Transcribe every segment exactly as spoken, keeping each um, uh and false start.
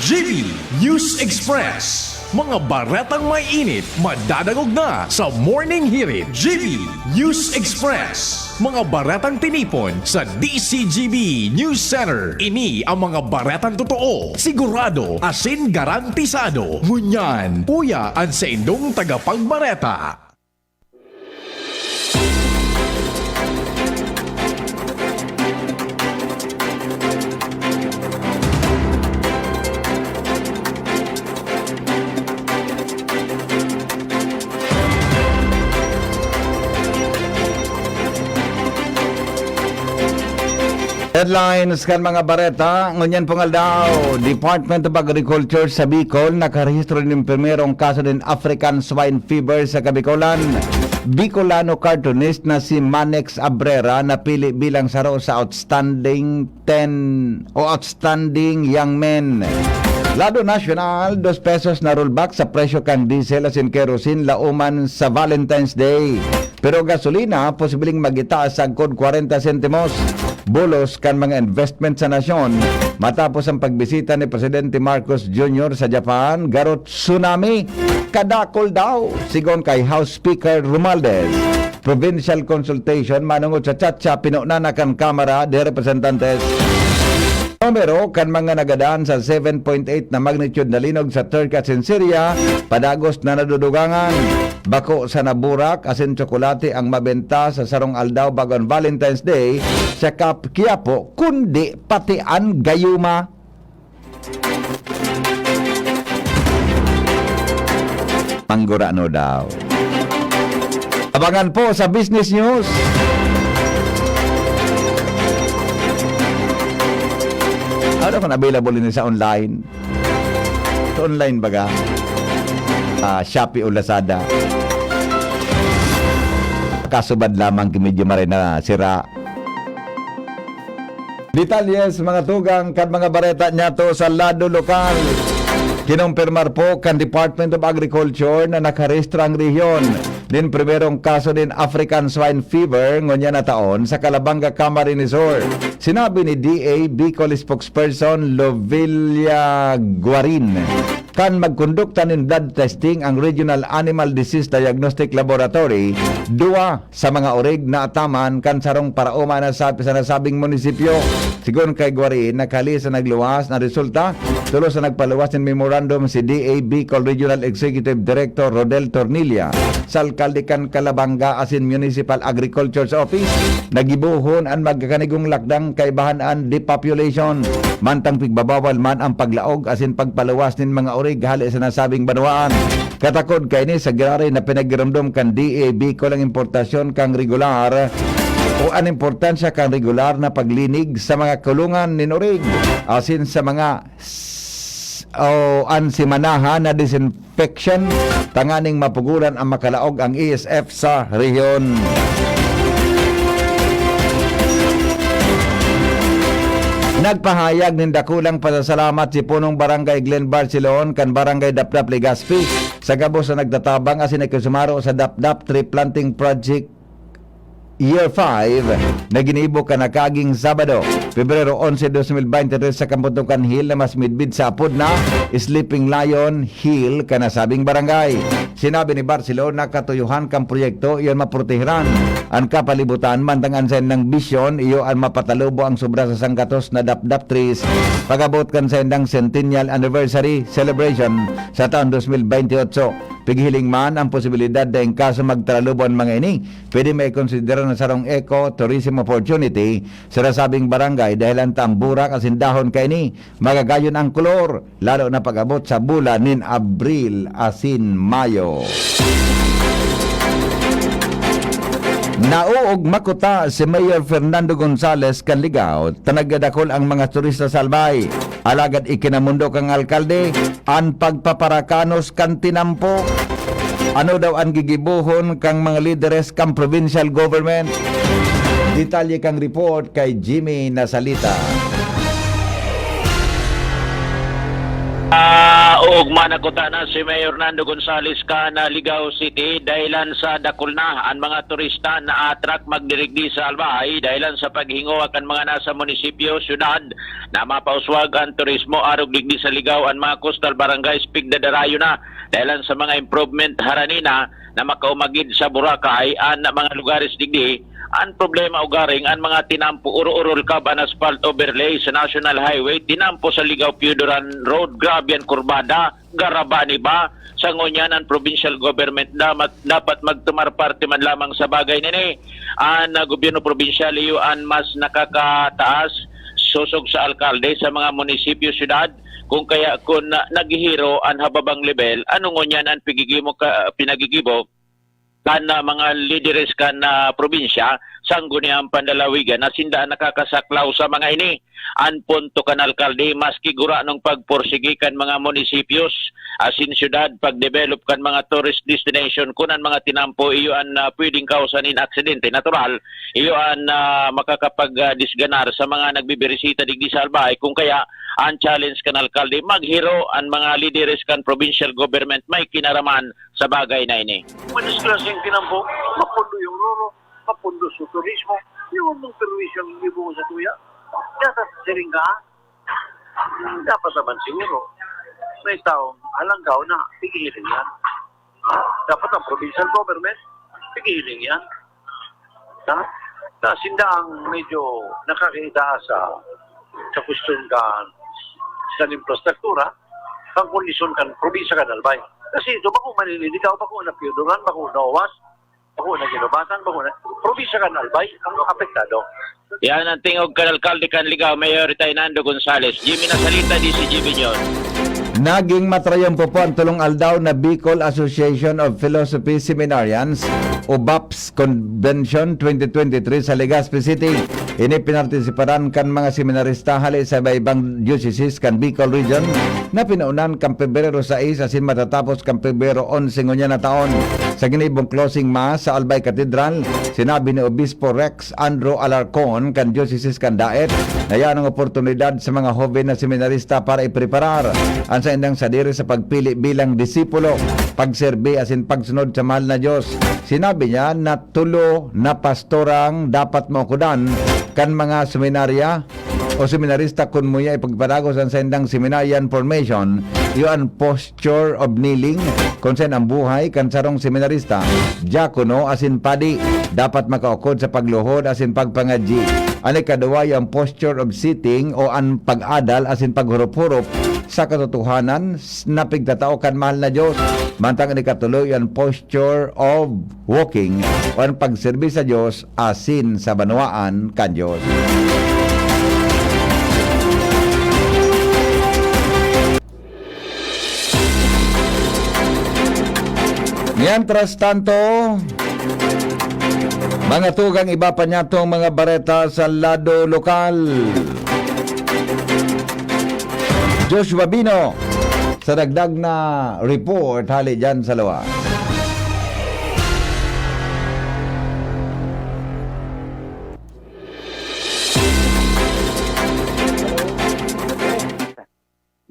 G B News Express. Mga baretang may init, madadangog na sa Morning Hirit. G B News Express. Mga baretang tinipon sa D C G B News Center. Ini ang mga baretang totoo, sigurado, asin garantisado. Ngunyan, uya an saindong tagapagbareta. Headlines kan mga bareta, ngunyan pong aldaw, Department of Agriculture sa Bicol nakarehistro nin primerong kaso nin African Swine Fever sa Kabicolan. Bicolano cartoonist na si Manex Abrera napili bilang saro sa outstanding ten o outstanding young men. Lado nasyonal, dos pesos na rollback sa presyo kan diesel asin kerosene laoman sa Valentine's Day. Pero gasolina, posibleng magitaas sagkod kwarenta sentimos. Bulos kan mga investment sa nasyon matapos ang pagbisita ni Presidente Marcos Junior sa Japan, garo tsunami. Kadakul daw, sigon kay House Speaker Romualdez. Provincial consultation manongod sa Chacha, pinuna na kan Kamara de Representantes. Numero kan mga nagadan sa seven point eight na magnitude na linog sa Turkey asin Syria, padagos na nadudugangan. Bako sa naburak asin tsokolate ang mabenta sa sarong aldaw bago an Valentine's Day sa Kap-, Quiapo, kundi pati an gayuma. Manggurano daw. Abangan po sa Business News. Ano kung available ini sa online? Sa online baga? Ah, Shopee o Lazada. Kasubad lamang ki medyo maray na sira. Detalye sa mga tugang kan mga bareta niyato sa lado lokal. Kinumpirmar po kan Department of Agriculture na nakarehistro ang rehiyon nin primerong kaso nin African Swine Fever ngunyan na taon sa Calabanga, Camarines Sur. Sinabi ni D A Bicol spokesperson Lovilla Guarin, kan magkondukta nin blood testing ang Regional Animal Disease Diagnostic Laboratory, duwa sa mga orig naataman kan sarong paraoma na sa, sa nasabing munisipyo. Sigon kay Guarin, nakali sa nagluwas na resulta, tulos na nagpaluwas nin memorandum si D A Bicol Regional Executive Director Rodel Tornilla sa alkalde kan Calabanga asin Municipal Agriculture's Office. Nagibohon an magkakanigong lakdang kaibahan an depopulation, mantang pigbabawal man ang paglaog asin pagpaluwas nin mga orig hale sa nasabing banwaan. Katakod kaini sa giraray na pinaggiromdom kan D A Bicol ang importasyon kan regular o an importansya kan regular na paglinig sa mga kulungan nin orig asin sa mga s-, o an simanahan na disinfection tanganing mapuguran ang makalaog ang E S F sa rehiyon. Nagpahayag nin dakulang pasasalamat si Punong Barangay Glenn Barcelon kan Barangay Dapdap, Legazpi, sa gabos na nagtatabang asin nakisumaro sa Dapdap Tree Planting Project Year five na ginibo kan nakaaging Sabado, Pebrero onse, dos mil bente tres, sa Kamputukan Hill na mas midbid sa apod na Sleeping Lion Hill kan nasabing barangay. Sinabi ni Barcelon na katuyuhan kan proyekto iyon maprotehiran an kapalibutan, mantang an saindang bisyon iyo an mapatalubo ang sobra sa sanggatos na dapdap trees pag-abot kan saindang centennial anniversary celebration sa taon dos mil bente otso. Pighiling man ang posibilidad na in kaso magtaralubo an mga ini, pwede maikonsidera na sarong eco-tourism opportunity sa nasabing barangay, dahelan ta ang burak asin dahon kaini magagayon ang kolor, lalo na pag-abot sa bulan nin Abril asin Mayo. Nauog makuta si Mayor Fernando Gonzalez kan Ligao ta nagdadakol ang mga turista sa Albay. Alagad ikinamundo kang alkalde an pagpaparakanos kan tinampo. Ano daw an gigibohon kang mga lideres kan provincial government? Detalye kang report kay Jimmy Nasalita. Ah, Ugma na kuta na si Mayor Nando Gonzales kan Ligao City, dahilan sa dakul na an mga turista na atrak magdirigdi sa Albay, dahilan sa paghingowa kan mga nasa munisipyo, syudad, na mapauswag an turismo arog digdi sa Ligao. An mga coastal barangays pigdadarayo na, dahilan sa mga improvement harani na na makaumagid sa Boracay an mga lugares digdi. An problema ugaring an mga tinampo, uro-oro, kab an asphalt overlay sa National Highway, tinampo sa Ligao Pioduran Road, grabe an kurbada, garaba an iba. Sa ngunyan, an provincial government damat, dapat magtumar parte man lamang sa bagay nini. An, ah, gobyerno probinsyal iyo an mas nakakataas sosog sa alkalde sa mga munisipyo, syudad. Kung kaya, kun, ah, naghihiro an hababang lebel, ano ngunyan an pigigimo ka, pinagigibo kan, ah, mga lideres kan, ah, probinsya, sangguniang panlalawigan na sinda an nakakasaklaw sa mga ini? An punto kan alkalde, maski guranong pagpursigi kan mga munisipyos asin syudad, pagdevelop kan mga tourist destination, kun an mga tinampo iyo an, ah, pwedeng kawsa nin aksidente natural, iyo an, ah, makakapag, ah, disganar sa mga nagbibirisita digdi sa Albay. Kung kaya, an challenge kan alkalde, maghiro an mga lideres kan provincial government may kinaraman sa bagay na ini. Madisgrasya ang tinampo, mapundo yung roro, mapundo sa turismo, yung mong perwisyo ang ibubungo sa tuya. Dapat siring ka, ha? Dapat naman siguro, may taong halanggaw na pigilan yan. Ha? Dapat ang provincial government, pigilan yan. Ha? Na sinda ang medyo nakakaitaas sa, sa kustong kan, sa infrastruktura, kan kondisyon kan probinsya kan Albay. Kasi ito, bako maniniligaw, bako na Pioduran, bako na Owas, bako na Ginubasan, bako na, probinsya kan Albay ang apektado. Yan ang tingog kan alkalde kan Ligao, Mayor Ritaynando Gonzales. Jimmy Nasalita, D C G B News. Naging matrayumpo po ang tulong aldaw na Bicol Association of Philosophy Seminarians o BAPS Convention twenty twenty-three sa Legazpi City. Ini pinartisiparan kan mga seminarista hali sa iba-ibang diocese kan Bicol Region na pinaunan kan Pebrero sais asin matatapos kan Pebrero onse ngunyan na taon. Sa ginibong closing mass sa Albay Cathedral, sinabi ni Obispo Rex Andrew Alarcon kan Diocese kan Daet na yan ang oportunidad sa mga hoben na seminarista para ipreparar an saindang sadiri sa pagpili bilang disipulo, pagserbi asin pagsunod sa mahal na Dios. Sinabi niya na tulo na pastorang dapat maukodan kan mga seminarya o seminarista kun muya ipagpadagos an saindang seminarian formation, iyo an posture of kneeling, kun saen ang buhay kan sarong seminarista, diakono asin padi dapat makaukod sa pagluhod asin pagpangadyi. An ikaduwa, iyo an posture of sitting o an pag-adal asin paghurup-hurup sa katotohanan s-, na pigtatao kan mahal na Dios. Mantang an ikatulo, iyo an posture of walking o an pagserbi sa Dios asin sa banwaan kan Dios. Mientras tanto, mga tugang, iba pa niyatong mga bareta sa lado lokal. Joshua Bino, sa dagdag na report hali dyan sa luwas.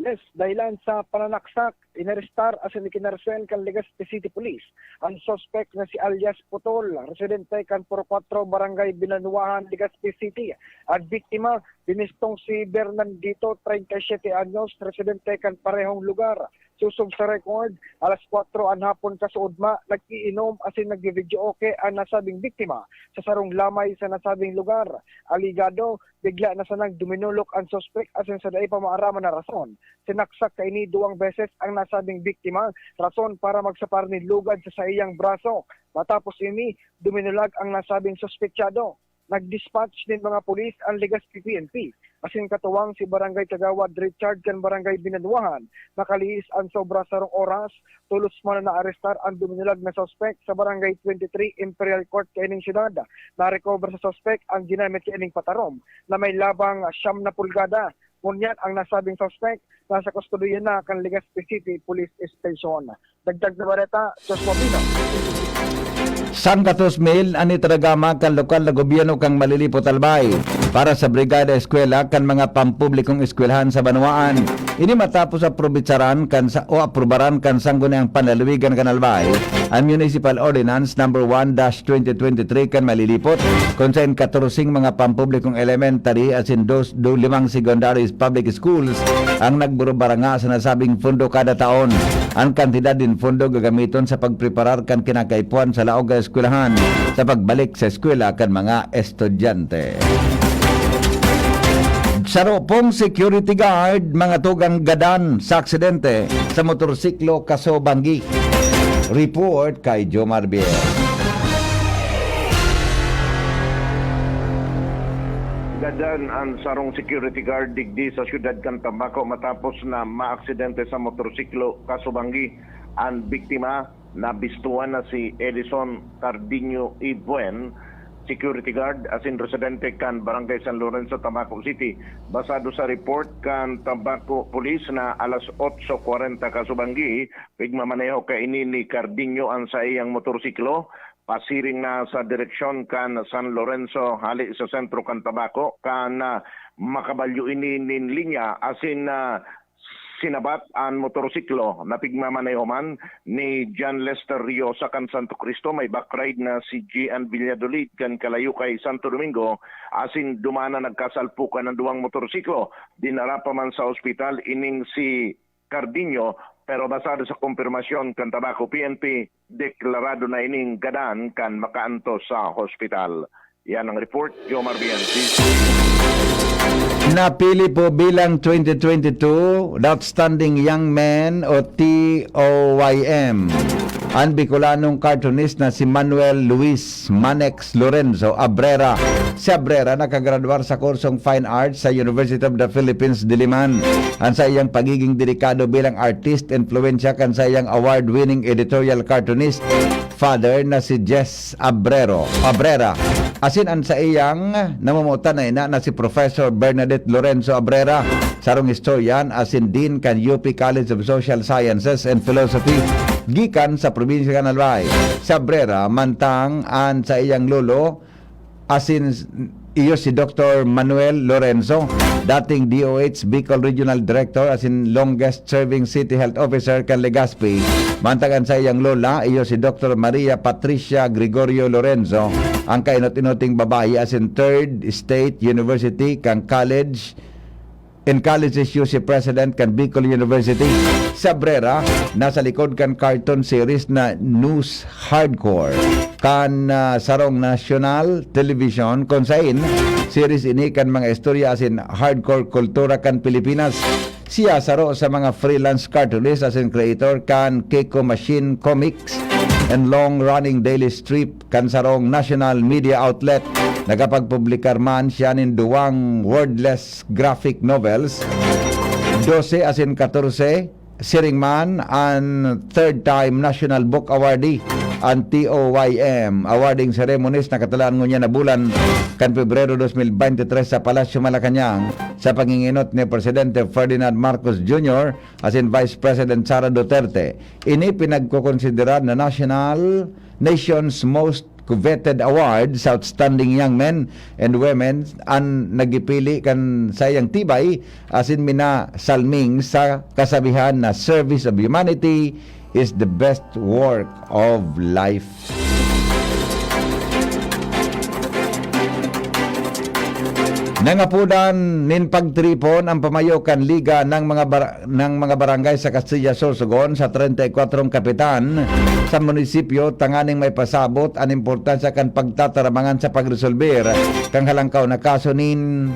Yes, dahilan sa pananaksak, inarestar asin ikinarsel kan Legazpi City Police an suspek na si alias Putol, residente kan Purok Kuwatro, Barangay Binanuahan, Legazpi City. An biktima, binistong si Bernandito, treinta y siete anyos, residente kan parehong lugar. Sosog sa record, alas kwatro an hapon kasuodma, nag-iinom asin nagbi-videoke an nasabing biktima sa sarong lamay sa nasabing lugar. Alegado, bigla na sanang duminolok an suspek asin sa dai pa maaraman na rason, sinaksak kaini duwang beses ang nasabing biktima, rason para magsapar nin lugad sa saiyang braso. Matapos ini, duminulag ang nasabing suspetsado. Nag-dispatch nin mga pulis an Legazpi P N P, asin katuwang si Barangay Kagawad Richard kan Barangay Binanuahan. Nakalihis an sobra sarong oras, tolos man na naarestar an duminulag na suspek sa Barangay twenty-three Imperial Court kaining syudad. Na-recover sa suspek ang ginamit kaining patarom na may labang siyam na pulgada. Ngunyan ang nasabing suspek nasa kustodiya na kan Legazpi City Police Station. Dagdag na bareta, Joshua Pino. Sanggatos mil an itaragama kan lokal na gobyerno kan Malilipot, Albay. para sa Brigada Eskwela kan mga pampublikong eskwelahan sa banwaan. Ini matapos aprobetsaran kan sa, o aprobaran kan Sangguniang Panlalawigan kan Albay an Municipal Ordinance Number one dash twenty twenty-three kan malilipot, kun saen katorseng mga pampublikong elementary asin dos, do, limang secondary public schools ang nagburubaranga sa nasabing pondo kada taon. An kantidad nin pondo gagamiton sa pagpreparar kan kinakaipuhan sa laog na eskwelahan sa pagbalik sa eskwela kan mga estudyante. Saro pong security guard, mga tugang, gadan sa aksidente sa motorsiklo, Kaso Banggi. Report kay Jomar Biel. Gadan an sarong security guard digdi sa siyudad kan Tabaco matapos na maaksidente sa motorsiklo, Kaso Banggi. An biktima, nabistuhan na si Edison Cardiño Ibuen, security guard asin residente kan Barangay San Lorenzo, Tabaco City. Basado sa report kan Tabaco Police na alas otso kwarenta Kaso Banggi, pigmamaneho kaini ni Cardiño an saiyang motorsiklo, pasiring na sa direksyon kan San Lorenzo hale sa sentro kan Tabaco, kan, ah, makabalyo ini nin linya asin, ah, sinabat an motorsiklo na pigmamaneho man ni John Lester Riosa kan Santo Cristo, may backride na si Gian Valladolid kan Kalayukay, Santo Domingo, asin duman na nagkasalpukan an duwang motorsiklo. Dinara pa man sa ospital ining si Cardiño, pero basado sa kumpirmasyon kan Tabaco P N P, deklarado na ining gadan kan makaantos sa hospital. Yan ang report, Jomar Bianchi. Napili po bilang twenty twenty-two Outstanding Young Man o T O Y M an Bicolanong cartoonist na si Manuel Luis Manex Lorenzo Abrera. Si Abrera nakagraduar sa kursong Fine Arts sa University of the Philippines, Diliman. An saiyang pagiging dedikado bilang artist, influensya kan saiyang award-winning editorial cartoonist, father na si Jess Abrero, Abrera. Asin an saiyang namomotan na ina na si Professor Bernadette Lorenzo Abrera, sarong historian asin dean kan U P College of Social Sciences and Philosophy, gikan sa probinsya kan Albay. Si Abrera, mantang an saiyang lolo, asin iyo si Doktor Manuel Lorenzo, dating D O H Bicol Regional Director asin longest serving City Health Officer kan Legazpi. Mantang an saiyang lola, iyo si Doktor Maria Patricia Gregorio Lorenzo, ang kainot-inoting babayi asin Third State University kan College in College Issue si President kan Bicol University. Si Abrera, nasa likod kan cartoon series na News Hardcore kan, ah, sarong national television, kun sain series ini kan mga istorya asin hardcore kultura kan Pilipinas. Siya saro sa mga freelance cartoonist asin creator kan Kiko Machine Comics and long-running daily strip kan sarong national media outlet. Nakapagpublikar man siya nin duwang wordless graphic novels, Dose asin Katorse, siring man an third time National Book Awardee, an T O Y M awarding ceremonies na katalaan ngunyan na bulan kan Pebrero dos mil bente tres sa Palasyo Malacañang, sa pangingenot ni Presidente Ferdinand Marcos Junior asin Vice President Sara Duterte. Ini pinagkokonsiderar na national, nation's most coveted award sa Outstanding Young Men and Women an nagipili kan saiyang tibay asin minasalming sa kasabihan na service of humanity is the best work of life. Nangapodan nin pagtiripon ang pamayo kan Liga ng mga Bar-, ng mga Barangay sa Casillas, Sorsogon sa treinta y cuatro kapitan sa munisipyo tanganing maipasabot an importansya kan pagtatarabangan sa pagresolber kan halangkaw na kaso nin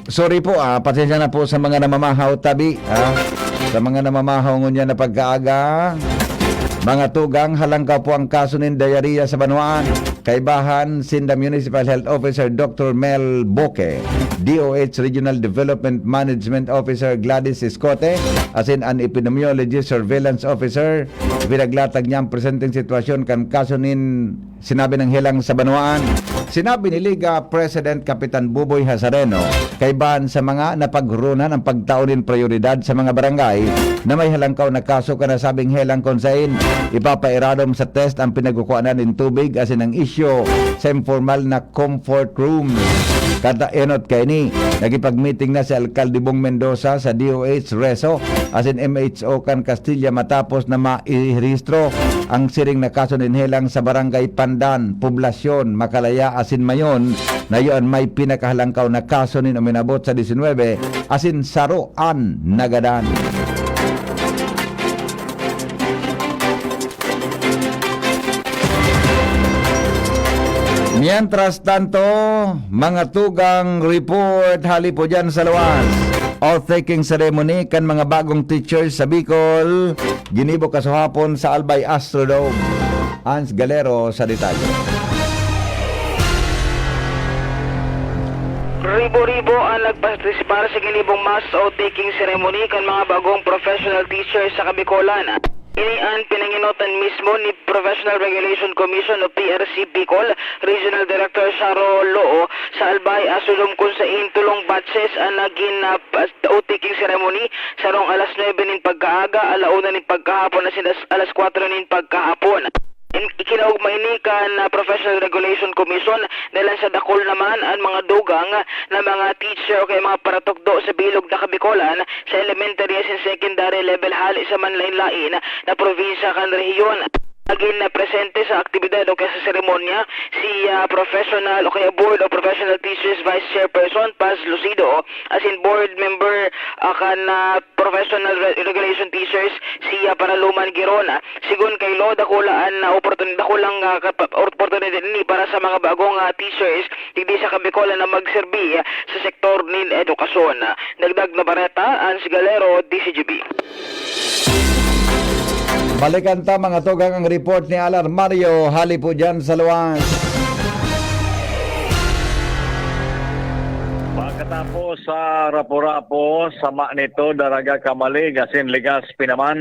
Sorry po, ah, pasensya na po sa mga namamahaw tabi, ah. Sa mga namamahaw ngunyan na pagkaaga, mga tugang, halangkaw po ang kaso nin diarrhea sa banwaan. Kaibahan, sinda Municipal Health Officer Doctor Mel Boque, D O H Regional Development Management Officer Gladys Escote, asin an Epidemiology Surveillance Officer, ipinaglatag niya ang presenteng sitwasyon kan kaso nin sinabi ng helang sa banwaan. Sinabi ni Liga President Kapitan Buboy Hazareno, kaibahan sa mga napaghurunan ang pagtao nin prayoridad sa mga barangay na may halangkaw na kaso kan nasabing helang, kun sain ipapairadom sa test ang pinagkukuanan nin tubig asin ang isyu sa informal na comfort room. Kada enot kaini, nakipag-meeting na si Alkalde Bong Mendoza sa D O H, reso asin M H O kan Castilla matapos na mairehistro ang siring na kaso nin helang sa Barangay Pandan, Poblacion, Macalaya asin Mayon, na iyo an may pinakahalangkaw na kaso nin uminabot sa disinwebe asin saro an nagadan. Mientras tanto, mga tugang, report hali po dyan sa luwas. Oath-taking ceremony kan mga bagong teachers sa Bicol, ginibo kasuhapon sa Albay Astrodome. Hans Galero sa detalye. Ribo-ribo ang nagpartisipar sa ginibong mass oath-taking ceremony kan mga bagong professional teachers sa Kabicolan. Ini an pinangenotan mismo ni Professional Regulation Commission o P R C Bicol Regional Director Sharo Loo sa Albay Astrodome, kun sain tolong batches an nagin, ah, pas-, oath-taking ceremony, sarong alas nuebe nin pagkaaga, ala una nin pagkahapon asin as-, alas kwatro nin pagkahapon. In-, ikinaugma ini kan, ah, Professional Regulation Commission, dalan sa dakul naman an mga dugang na mga teacher o kaya mga paratukdo sa bilog na Kabicolan sa elementary asin secondary level hali sa manlain-lain na probinsya kan rehiyon. Nagin na presente sa aktibidad o kaya sa seremonya si, ah, Professional o kaya Board of Professional Teachers Vice Chairperson Paz Lucido asin Board Member, ah, kan, ah, Professional Re-, Regulation Teachers si, ah, Paraluman Girona. Sigon kay Lo, dakula an, ah, oportun-, dakulang, ah, kapa-, oportunidad ini para sa mga bagong, ah, teachers digdi sa Kabicolan na magserbi, ah, sa sektor nin edukasyon. Dagdag na bareta, Ans Galero, D C G B. Balikan ta, mga tugang, ang report ni Alar Mario hali po dyan sa luwas. Pagkatapos sa Rapu-Rapu, sama nito, Daraga, Camalig asin Legazpi naman,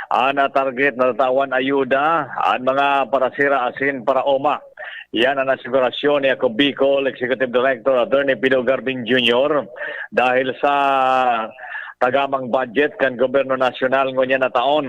an target na tatawan ayuda, an mga parasira asin paraoma. Yan an asigurasyon ni Ako Bicol Executive Director Attorney Pido Garbin Junior dahil sa tagamang budget kan Gobyerno Nasyonal ngunyan na taon.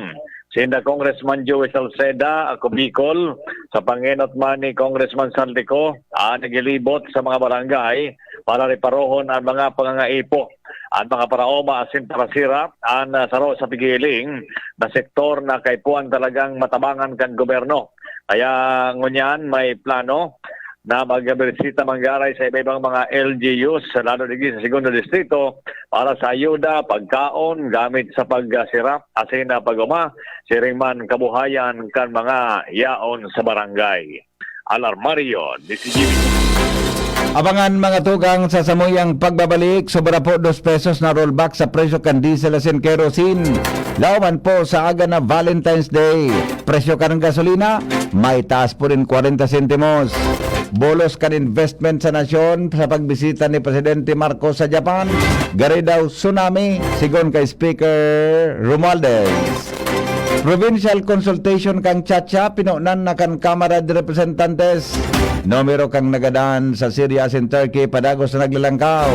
Sinda Congressman Joey Salceda, Ako Bicol, sa pangenot man ni Congressman Saldico, ah, naglilibot sa mga barangay para reparohon an mga pangangaipo, an mga paraoma asin parasira, an, ah, saro sa pigiling na sektor na kaipuhan talagang matabangan kan gobyerno. Kaya ngunyan may plano na magbisita manggaray sa iba-ibang mga L G Us, lalo digdi sa Segundo Distrito, para sa ayuda, pagkaon, gamit sa pagsira asin na pag-oma, siring man kabuhayan kan mga yaon sa barangay. Alarmario, D C G B. Abangan, mga tugang, sa samuyang pagbabalik, sobra po dos pesos na rollback sa presyo kan diesel asin kerosene. Laoman po sa aga na Valentine's Day. Presyo kan gasolina, may taas po rin kwarenta sentimos. Bolos kan investment sa nasyon sa pagbisita ni Presidente Marcos sa Japan, gari daw tsunami, sigon kay Speaker Romualdez. Provincial consultation kan Chacha, pinonan na kan Kamara de Representantes. Numero kan nagadan sa Syria asin Turkey padagos na naglalangkaw.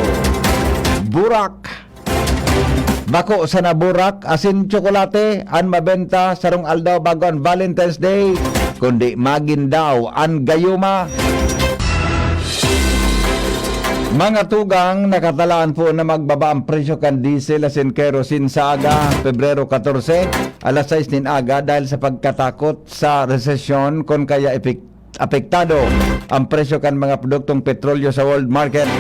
Burak. Bako sana burak asin tsokolate an mabenta sarong aldaw bago an Valentine's Day, kundi magindaw an gayuma. Mga tugang, nakatalaan po na magbaba ang presyo kan diesel asin kerosene sa aga, Pebrero katorse, alas sais nin aga, dahil sa pagkatakot sa resesyon, kun kaya epek-, apektado ang presyo kan mga produktong petrolyo sa world market.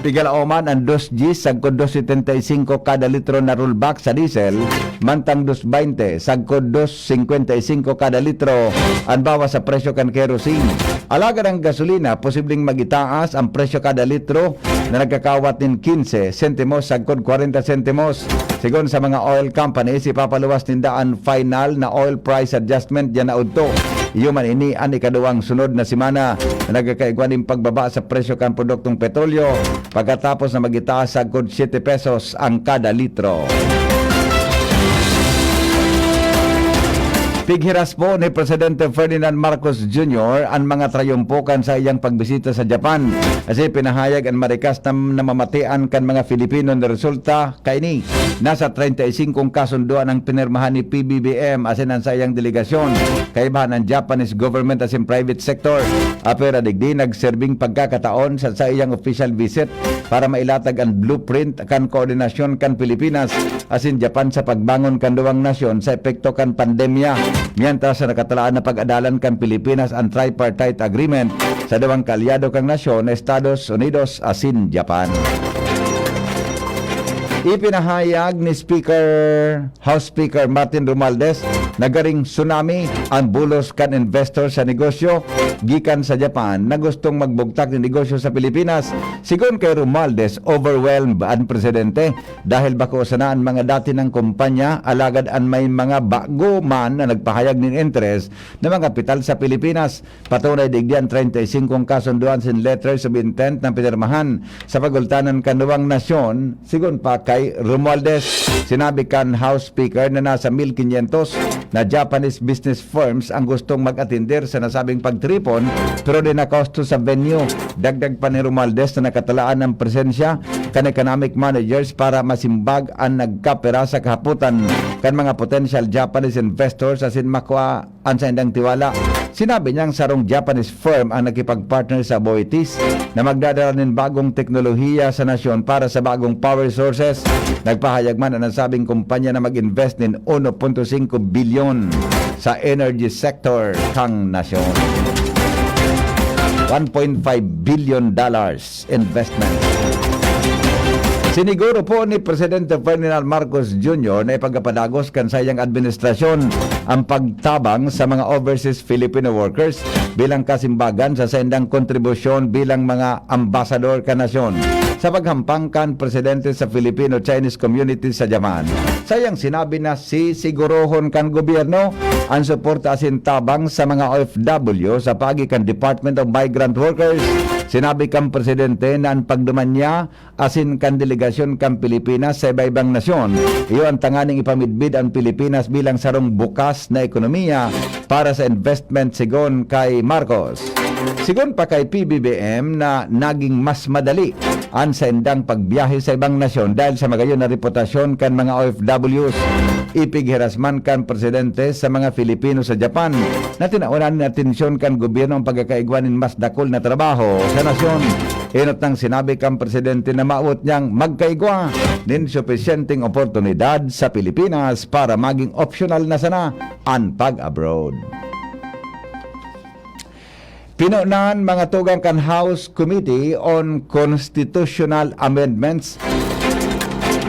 Pigalaoman an dos dyes sagkod dos setenta y cinco kada litro na rollback sa diesel, mantang dos baynte sagkod dos singkwenta y singko kada litro an bawas sa presyo kan kerosene. Alagad ang gasolina, posibleng magitaas ang presyo kada litro na nagkakawat nin kinse sentimos sagkod kwarenta sentimos. Sigon sa mga oil companies, ipapaluwas ninda an final na oil price adjustment diyan na udto. Iyo man ini an ikaduwang sunod na semana na nagkakaigwa nin pagbaba sa presyo kan produktong petrolyo, pagkatapos na magitaas sagkod siyete pesos ang kada litro. Pighiras po ni Presidente Ferdinand Marcos Junior an mga trayumpo kan saiyang pagbisita sa Japan. Asin pinahayag an marikas na namamatean kan mga Filipino na resulta kaini. Nasa treinta y cinco kasundoan ang pinirmahan ni P B B M asin an saiyang delegasyon, kaibahan an Japanese government asin private sector. Apwera digdi, nagserbing pagkakataon sa saiyang official visit para mailatag an blueprint kan koordinasyon kan Pilipinas asin Japan sa pagbangon kan duwang nasyon sa epekto kan pandemya, mientras sa nakatalaan na pag-adalan kan Pilipinas an tripartite agreement sa duwang kaalyado kan nasyon na Estados Unidos asin Japan. Ipinahayag ni Speaker, House Speaker Martin Romualdez na garing tsunami an bulos kan investor sa negosyo gikan sa Japan na gustong magbugtak nin negosyo sa Pilipinas. Sigon kay Romualdez, overwhelmed an presidente dahil bako sana an mga dati nang kumpanya, alagad an may mga bago man na nagpahayag nin interes na mangkapital sa Pilipinas. Patunay digdi an treinta y cinco kasundoan sin letters of intent na pinirmahan sa pagultanan kan duwang nasyon, sigon pa kay Romualdez. Sinabi kan House Speaker na nasa mil quinientos na Japanese business firms ang gustong mag-atender sa nasabing pagtiripon, pero di nakahusto sa venue. Dagdag pa ni Romualdez na nakatalaan ang presensya kan economic managers para masimbag an nagkapira sa kahapotan kan mga potential Japanese investors asin makua an saindang tiwala. Sinabi niyang sarong Japanese firm ang nakipag-partner sa Aboitiz na magdadala nin bagong teknolohiya sa nasyon para sa bagong power sources. Nagpahayag man an nasabing kumpanya na mag-invest nin uno punto singko bilyon sa energy sector kan nasyon. One point five billion dollars investment. Siniguro po ni Presidente Ferdinand Marcos Junior na ipagpadagos kan saiyang administrasyon ang pagtabang sa mga overseas Filipino workers bilang kasimbagan sa saindang kontribusyon bilang mga ambasador kan nasyon. Sa paghampang kan presidente sa Filipino-Chinese community sa Japan, saiyang sinabi na sisigurohon kan gobyerno an suporta asin tabang sa mga O F W sa paagi kan Department of Migrant Workers. Sinabi kan presidente na an pagduman niya asin kan delegasyon kan Pilipinas sa iba-ibang nasyon, iyo an tanganing ipamidbid an Pilipinas bilang sarong bukas na ekonomiya para sa investment, sigon kay Marcos. Sigon pa kay P B B M na naging mas madali an saindang pagbiyahe sa ibang nasyon dahil sa magayon na reputasyon kan mga O F Ws. Ipighiras man kan presidente sa mga Filipino sa Japan na tinawan nin atensyon kan gobyerno ang pagkakaigwa nin mas dakul na trabaho sa nasyon. Enot nang sinabi kan presidente na maawot niyang magkaigwa nin supisyenteng oportunidad sa Pilipinas para maging opsyonal na sana an pag-abroad. Pinonan mga tugang kan House Committee on Constitutional Amendments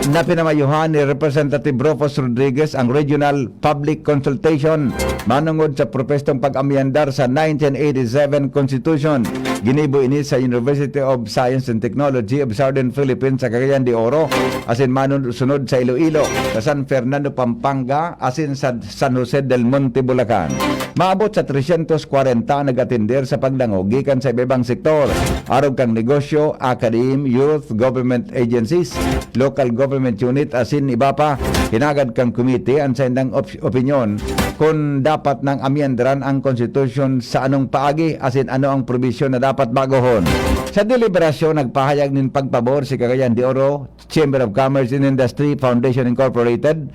na pinamayuhan ni Representative Rufus Rodriguez ang Regional Public Consultation manungod sa propestong pag-amyendar sa nineteen eighty-seven Constitution. Ginibo ini sa University of Science and Technology of Southern Philippines sa Cagayan de Oro, asin masunod sa Iloilo, sa San Fernando, Pampanga, asin sa San Jose del Monte, Bulacan. Maabot sa tresyentos kwarenta ang nag-atender sa pagdangog gikan sa iba-ibang sektor, arog kan negosyo, academe, youth, government agencies, local government unit, asin iba pa. Hinagad kan komite an saindang op-, opinyon kun dapat nang amyendaran ang konstitusyon sa anong paagi asin ano ang probisyon na dapat bagohon. Sa deliberasyon, nagpahayag nin pagpabor si Cagayan de Oro Chamber of Commerce and Industry Foundation Incorporated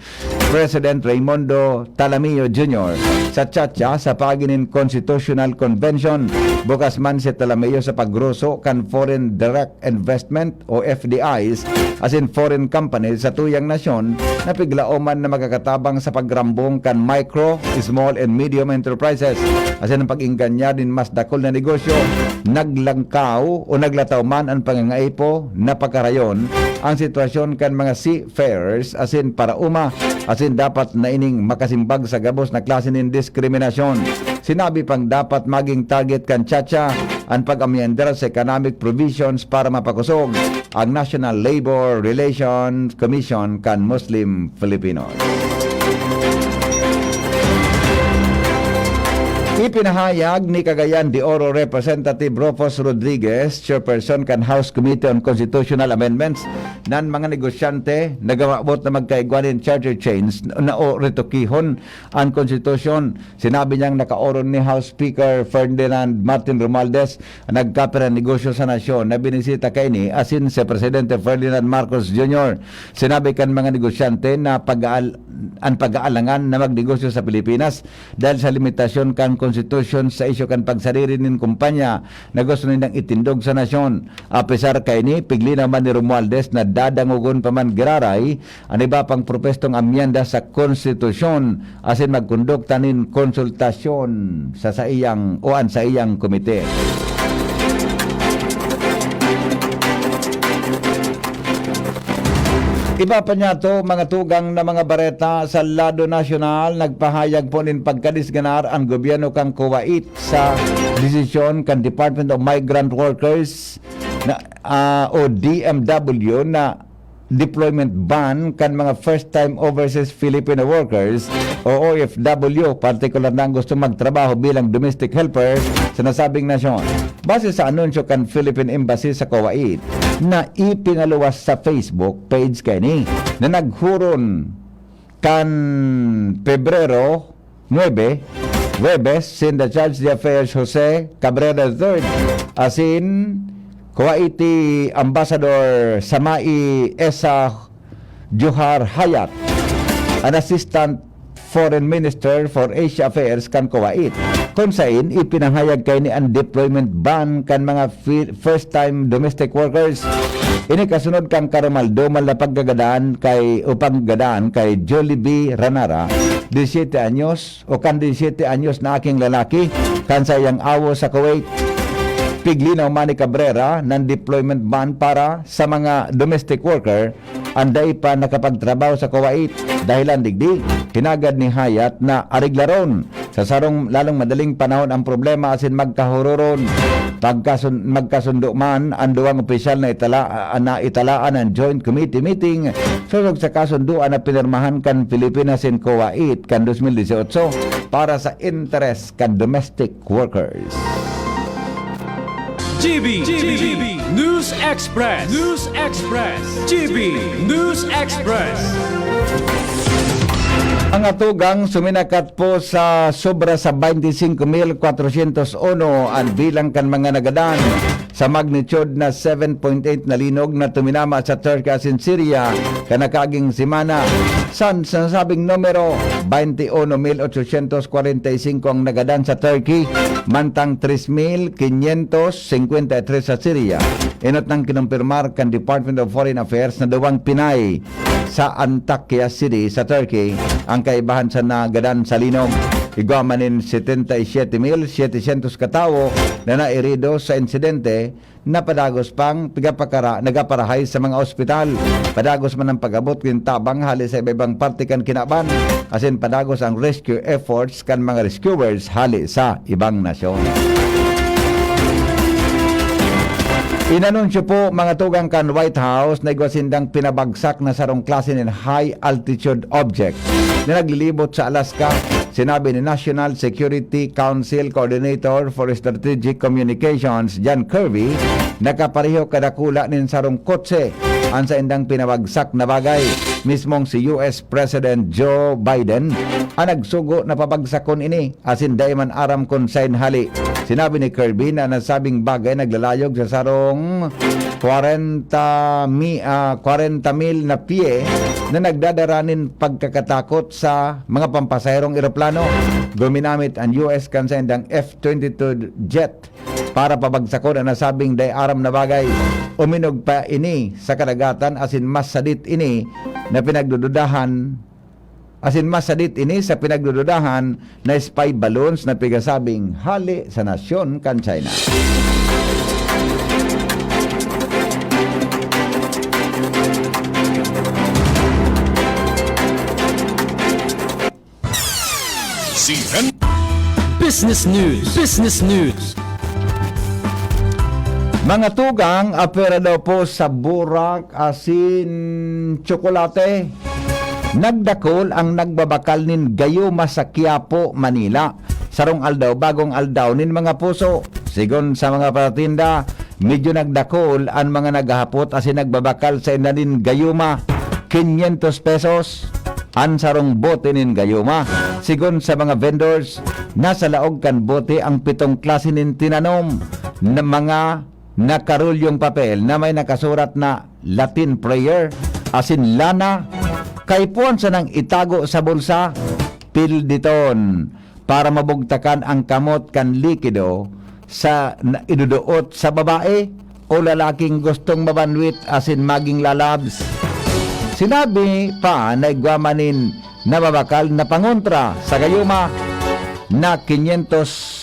President Raymundo Talamillo Junior sa CHACHA sa paagi nin Constitutional Convention. Bukas man si Talamillo sa pagruso kan foreign direct investment o F D Is asin foreign companies sa tuyang nasyon na piglaoman na makakatabang sa pagrambong kan micro, small and medium enterprises asin ang pag-ingganyar nin mas dakul na negosyo. Naglangkaw o naglataw man an pangangaipo na pakarayon ang sitwasyon kan mga seafarers asin paraoma, asin dapat na ining makasimbag sa gabos na klase nin diskriminasyon. Sinabi pang dapat maging target kan CHACHA an pag-amyendar sa economic provisions para mapakosog ang National Labor Relations Commission kan Muslim Filipinos. Ipinahayag ni Cagayan de Oro Representative Rufus Rodriguez, chairperson kan House Committee on Constitutional Amendments, nan mga negosyante na gumabot na magkaigwa nin charter change na o retukihon an konstitusyon. Sinabi niyang nakaoron ni House Speaker Ferdinand Martin Romualdez, nagkapira negosyo sa nasyon, na binisita kaini asin si Presidente Ferdinand Marcos Junior. Sinabi kan mga negosyante na pag-aal-, an pag-aalangan na magnegosyo sa Pilipinas dahil sa limitasyon kan konstitusyon sa isyu kan pagsariri nin kumpanya na gusto nindang itindog sa nasyon. Apesar kaini, piglinaw man ni Romualdez na dadangogon pa man giraray an iba pang propestong amyenda sa konstitusyon asin magkondukta nin konsultasyon sa saiyang o an saiyang komite. Iba pa niya to, mga tugang na mga bareta sa lado nasyonal, nagpahayag po nin pagkadisganar ang gobyerno kan Kuwait sa desisyon kan Department of Migrant Workers na, ah, o D M W na deployment ban kan mga first-time overseas Filipino workers o O F W, partikular na ang gusto magtrabaho bilang domestic helper sa nasabing nasyon. Base sa anunsyo kan Philippine Embassy sa Kuwait na ipinaluwas sa Facebook page kaini na naghuron kan Pebrero nuebe, Huwebes, sinda Charge d'Affaires Jose Cabrera the third, asin Kuwaiti Ambassador Samai Esa Johar Hayat, an Assistant Foreign Minister for Asia Affairs kan Kuwait, kun sain ipinahayag kaini an deployment ban kan mga fi-, first-time domestic workers. Ini kasunod kan karumal-dumal na pagkagadan kay, o paggadaan kay Jollibee Ranara, disiyete anyos, o kan disiyete anyos na aking lalaki, kan saiyang awo sa Kuwait. Piglinaw man ni Cabrera na deployment ban para sa mga domestic worker an dai pa nakapagtrabaho sa Kuwait. Dahilan digdi, hinagad ni Hayat na areglaron sa sarong lalong madaling panahon ang problema asin magkahuroron. Pagkasun-, magkasundo man an duwang opisyal na itala-, na italaan ang joint committee meeting sosog sa kasundoan na pinirmahan kan Pilipinas and Kuwait kan dos mil dieciocho para sa interes kan domestic workers. G B, G B, News Express, News Express, G B News Express. Ang atugang suminakat po sa sobra sa twenty-five mil kwatrosyentos uno an bilang kan mga nagadan sa magnitude na seven point eight na linog na tuminama sa Turkey asin Syria kan nakaaging semana. San, sa nasabing numero, twenty-uno mil ochosyentos kwarenta y singko ang nagadan sa Turkey, mantang tres mil quinientos cincuenta y tres sa Syria. Inot nang kinumpirmar kan Department of Foreign Affairs na duwang Pinay sa Antakya City sa Turkey ang kaibahan sa nagadan sa linog. Igwa man nin setenta y siete mil setecientos katawo na nairido sa insidente na padagos pang pigapakara-, nagaparahay sa mga ospital. Padagos man ang pag-abot nin tabang hali sa iba-ibang parte kan kinaban, asin padagos ang rescue efforts kan mga rescuers hali sa ibang nasyon. Inanunsyo po, mga tugang kan White House, na igwa sindang pinabagsak na sarong klase nin high altitude object na naglilibot sa Alaska. Sinabi ni National Security Council Coordinator for Strategic Communications, John Kirby, nakapareho kadakula nin sarong kotse an saindang pinabagsak na bagay. Mismong si U S President Joe Biden ang nagsugo na pabagsakon ini. Asin dai man aram kun sain hali. Sinabi ni Kirby na nasabing bagay naglalayog sa sarong kwarenta mi-, ah, kwarenta mil na pye na nagdadara nin pagkakatakot sa mga pampasaherong eroplano. Guminamit an U S kan saindang F twenty-two jet para pabagsakon an nasabing dai aram na bagay. Uminog pa ini sa kadagatan asin mas sadit ini na pinagdududahan Asin mas sadit ini sa pinagdududahan na spy balloons na pigasabing hale sa nasyon kan China. Si Hen- Business News. Business News. Mga tugang, apera daw po sa burak, asin, tsokolate. Nagdakol ang nagbabakal nin gayuma sa Quiapo, Manila. sarong aldaw, bagong aldaw nin mga puso. Sigon sa mga paratinda, medyo nagdakul an mga naghahapot asin nagbabakal sa inda nin gayuma, quinientos pesos an sarong bote nin gayuma. Sigon sa mga vendors, nasa laog kan bote ang pitong klase nin tinanom na mga nakarolyong papel na may nakasurat na Latin prayer asin lana, kaipuhan sanang itago sa bulsa, pilditon, para mabugtakan ang kamot kan likido sa na iduduot sa babae o lalaking gustong mabanwit asin maging lalabs. Sinabi pa na igwa man nin nababakal na pangontra sa gayuma na quinientos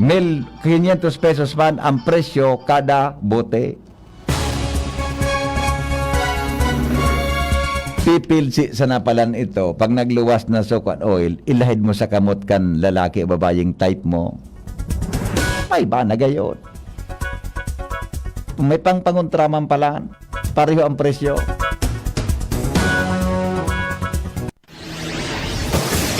mil, quinientos pesos man ang presyo kada bote. Pipilsi sana palan ito, pag nagluwas na sa kuan oil, ilahid mo sa kamot kan lalaki o babayeng type mo. Ay ba na gayon? May pang pangontra man palan, pareho ang presyo.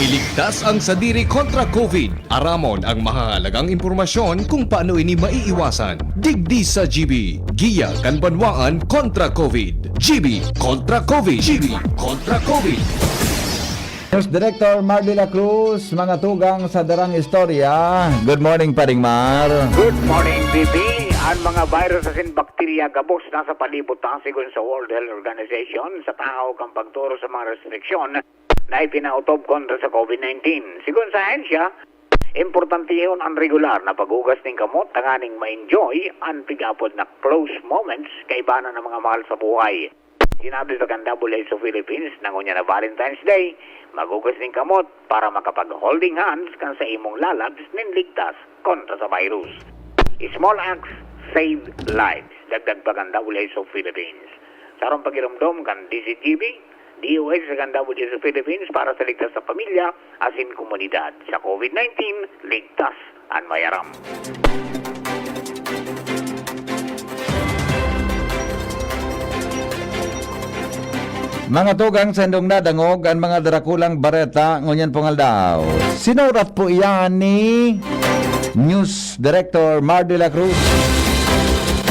Iligtas ang sadiri kontra COVID. Aramon ang mahahalagang impormasyon kung paano ini maiiwasan. Digdi sa G B, giya kan banwaan kontra COVID. G B kontra COVID. G B kontra COVID. News Director Mar de la Cruz, mga tugang sa Darang Istorya. Good morning, Paring Mar. Good morning, B B. Ang mga virus asin bakterya gabos na sa palibot ta, sigon sa World Health Organization, sa tahaw kan pagtoro sa mga restriksyon na ipinautob kontra sa COVID nineteen. Sigon sa ahensya, importantehon an regular na paghugas nin kamot tanganing ma-enjoy an pig-apod na close moments kaiba na ng mga mahal sa buhay. Sinabi pa kan W H O Philippines na ngunyan na Valentine's Day, maghugas nin kamot para makapag-holding hands kan sa imong lalabs nin ligtas kontra sa virus. Small acts save lives, dagdag pa kan W H O Philippines. Sa harong pagiromdom kan D Z G B, D O H sa kan W H O Philippines para sa ligtas sa pamilya asin komunidad. Sa COVID nineteen, ligtas an mayaram. Mga tugang, sa indong nadangog an mga darakulang bareta ngunyan pong aldaw. Sinurat po iyan ni News Director Mar de la Cruz.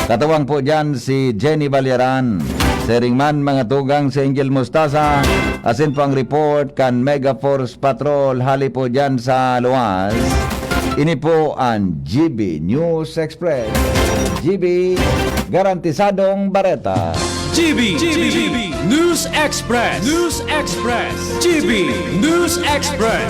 Katuwang po dyan si Jenny Balyaran. Siring man, mga tugang, si Angel Mustasa, asin po ang report kan Mega Force Patrol hali po dyan sa luwas. Ini po an G B News Express. G B, garantisadong bareta. G B, G B News Express. News Express. G B News Express.